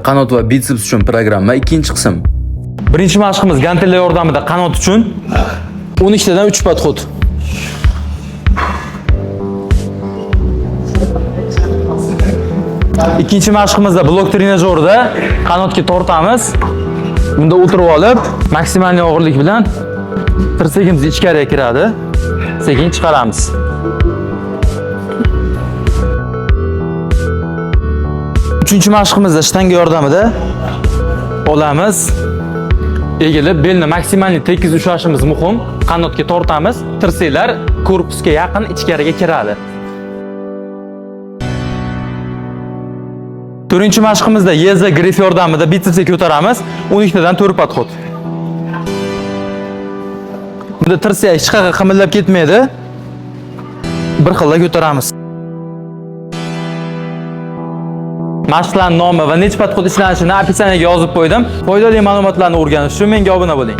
Qanot va bitseps uchun programma ikkinchi qism. Birinchi mashqimiz gantellar yordamida qanot uchun 12 tadan 3 podxod. Ikkinchi mashqimizda blok trenajyorida qanotga tortamiz. Bunda o'tirib olib, maksimal og'irlik bilan tirsagimiz ichkariga kiradi. Sekin chiqaramiz. Uchinchi mashqimizda shtanga yordamida olamiz. Egilib belni maksimal tekis ushlashimiz muhim. Qanotga tortamiz, tirsaklar korpusga yaqin ichkariga kiradi. To'rtinchi mashqimizda YZ grif yordamida bitsepsga ko'taramiz. 12 tadan 4 podxod. Bunda tirsak hech qayerga qimillab ketmaydi. Bir xilda ko'taramiz. Mashqlar nomi va necha podxod ishlanishini описаниеga yozib qo'ydim. Foydali ma'lumotlarni o'rganish uchun menga obuna bo'ling.